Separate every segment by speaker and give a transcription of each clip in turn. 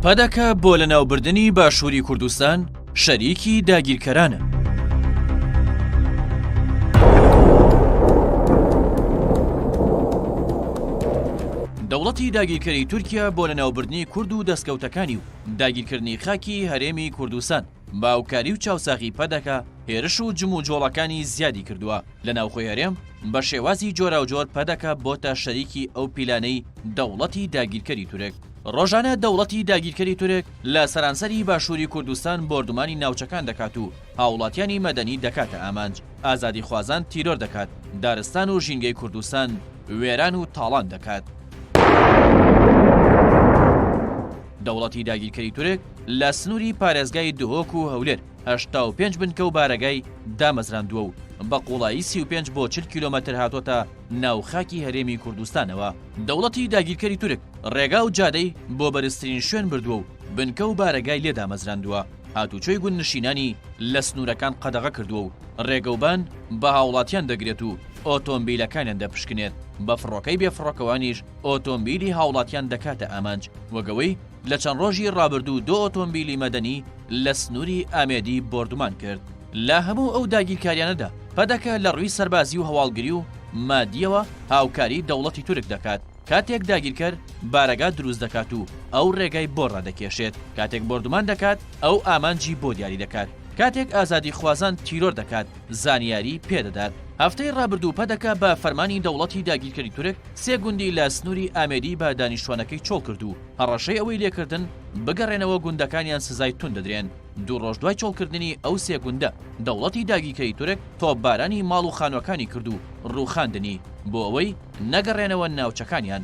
Speaker 1: پەدەکە بۆ لەناوبردنی باشووری کوردستان شەریکی داگیرکەرانە. دەوڵەتی داگیرکەری تورکیا بۆ لەناوبردنی کورد و دەستکەوتەکانی و داگیرکردنی خاکی هەرێمی کوردستان بە هاوکاری و چاوساغی پەدەکە هێرش و جموجۆڵەکانی زیادی کردووە لە ناوخۆی هەرێم بە شێوازی جۆراوجۆر پەدەکە بۆتە شەریکی ئەو پیلانەی دەوڵەتی داگیرکەری تورک. ڕۆژانە دەوڵەتی داگیرکەری تورک لە سەرانسەری باشووری کوردستان بۆردومانی ناوچەکان دەکات و هاوڵاتیانی مەدەنی دەکاتە ئامانج، ئازادیخوازان تیرۆر دەکات، دارستان و ژینگەی کوردستان وێران و تاڵان دەکات. دەوڵەتی داگیرکەری تورک لە سنووری پارێزگای دهۆک و هەولێر 85 بنکە و بارەگای دامەزراندووە و بە قوڵایی 35 بۆ 40 کیلۆمەتر هاتۆتە ناو خاکی هەرێمی کوردستانەوە. دەوڵەتی داگیرکەری تورک ڕێگا و جادەی بۆ بەرزترین شوێن بردووە و بنکە و بارەگای لێ دامەزراندووە، هاتوچۆی گوندنشینانی لە سنوورەکان قەدەغە کردووە و ڕێگەوبان بە هاوڵاتیان دەگرێت و ئۆتۆمبیلەکانیان دەپشکنێت، بە فڕۆکەی بێفڕۆکەوانیش ئۆتۆمبیلی هاوڵاتیان دەکاتە ئامانج، وەک ئەوەی لە چەند ڕۆژی ڕابردوو دو ئۆتۆمبیلی مەدەنی لە سنووری ئامێدی بۆردومان کرد. لە هەموو ئەو داگیرکاریانەدا پەدەکە لە ڕووی سەربازی و هەواڵگری و مادییەوە هاوکاری دەوڵەتی تورک دەکات، کاتێک داگیرکەر بارەگا دروست دەکات و ئەو ڕێگای بۆ ڕادەکێشێت، کاتێک بۆردومان دەکات ئەو ئامانجی بۆ دیاری دەکات، کاتێک ئازادیخوازان تیرۆر دەکات زانیاری پێدەدات. هەفتەی ڕابردوو پەدەکە بە فەرمانی دەوڵەتی داگیرکەری تورک سێ گوندی لە سنووری ئامێدی بە دانیشتوانەکەی چۆڵ کرد و هەڕەشەی ئەوەی لێکردن بگەڕێنەوە گوندەکانیان سزای توند دەدرێن. دوو ڕۆژ دوای چۆڵکردنی ئەو سێ گوندە، دەوڵەتی داگیرکەری تورک تۆپبارانی ماڵ و خانوەکانی کرد و ڕووخاندنی، بۆ ئەوەی نەگەڕێنەوە ناوچەکانیان.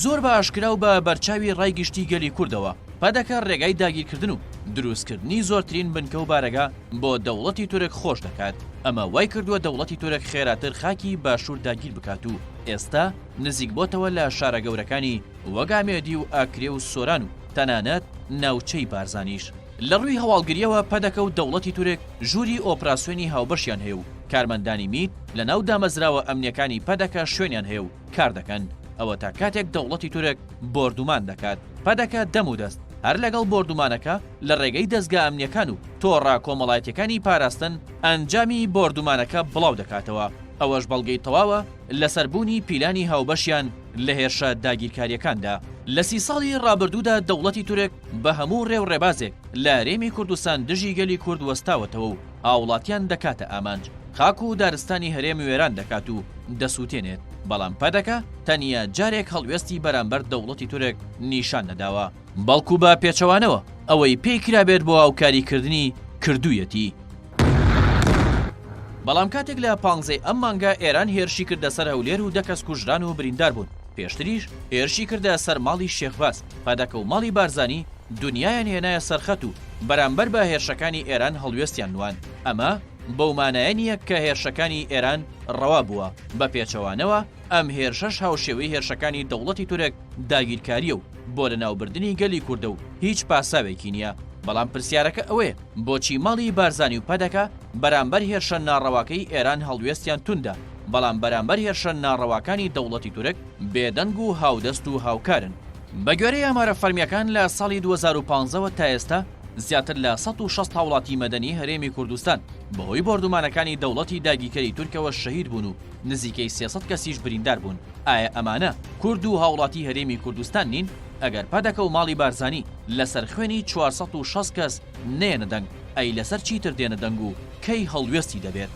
Speaker 1: زۆر بە ئاشکرا و بە بەرچاوی ڕای گشتی گەلی کوردەوە، پەدەکە ڕێگای داگیرکردن و دروستکردنی زۆرترین بنکە و بارەگا بۆ دەوڵەتی تورک خۆش دەکات. ئەمە وای کردووە دەوڵەتی تورک خێراتر خاکی باشوور داگیر بکات و ئێستا نزیکبۆتەوە لە شارە گەورەکانی وەک ئامێدی و ئاکرێ و سۆران و تەنانەت ناوچەی بارزانیش. لە ڕووی هەواڵگرییەوە پەدەکە و دەوڵەتی تورک ژووری ئۆپراسیۆنی هاوبەشیان هەیە و کارمەندانی میت لە ناو دامەزراوە ئەمنییەکانی پەدەکە شوێنیان هەیە و کار دەکەن. ئەوەتا کاتێک دەوڵەتی تورک بۆردومان دەکات، پەدەکە دەم و دەست هەر لەگەڵ بۆردومانەکە لە ڕێگەی دەزگا ئەمنییەکان و تۆڕە کۆمەڵایەتییەکانی پاراستن ئەنجامی بۆردومانەکە بڵاو دەکاتەوە. ئەوەش بەڵگەی تەواوە لەسەر بوونی پیلانی هاوبەشیان لە هێرشە داگیرکارییەکاندا. لە سی ساڵی ڕابردوودا دەوڵەتی تورک بە هەموو ڕێ و ڕێبازێک لە هەرێمی کوردستان دژی گەلی کورد وەستاوەتەوە و هاوڵاتیان دەکاتە ئامانج، خاک و دارستانی هەرێم وێران دەکات و دەسووتێنێت، بەڵام پەدەکە تەنیا جارێک هەڵوێستی بەرامبەر دەوڵەتی تورک نیشان نەداوە، بەڵکو بە پێچەوانەوە ئەوەی پێی کرابێت بۆ هاوکاریکردنی کردوویەتی. بەڵام کاتێک لە پانزەی ئەم مانگە ئێران هێرشی کردە سەر هەولێر و دە کەس کوژران و بریندار بوون، پێشتریش هێرشی کردە سەر ماڵی شێخ باز، پەدەکە و ماڵی بارزانی دونیایان هێنایە سەر خەت و بەرامبەر بە هێرشەکانی ئێران هەڵوێستیان نواند. ئەمە بەو مانایە نییە کە هێرشەکانی ئێران ڕەوا بووە، بە پێچەوانەوە ئەم هێرشەش هاوشێوەی هێرشەکانی دەوڵەتی تورک داگیرکارییە و بۆ لەناوبردنی گەلی کوردە و هیچ پاساوێکی نییە. بەڵام پرسیارەکە ئەوەیە بۆچی ماڵی بارزانی و پەدەکە بەرامبەر هێرشە ناڕەواکەی ئێران هەڵوێستیان توندە، بەڵام بەرامبەر هێرشە ناڕەواکانی دەوڵەتی تورک بێدەنگ و هاودەست و هاوکارن؟ بەگوێرەی ئامارە فەرمییەکان لە ساڵی 2015 وە تا ئێستا زیاتر لە 160 هاوڵاتی مەدەنی هەرێمی کوردستان بەهۆی بۆردومانەکانی دەوڵەتی داگیرکەری تورکەوە شەهید بوون و نزیکەی 300 کەسیش بریندار بوون. ئایا ئەمانە کورد و هاوڵاتی هەرێمی کوردستان نین؟ ئەگەر پەدەکە و ماڵی بارزانی لەسەر خوێنی 460 کەس نەیەنە دەنگ، ئەی لەسەر چیتر دێنە دەنگ و کەی هەڵوێستی دەبێت؟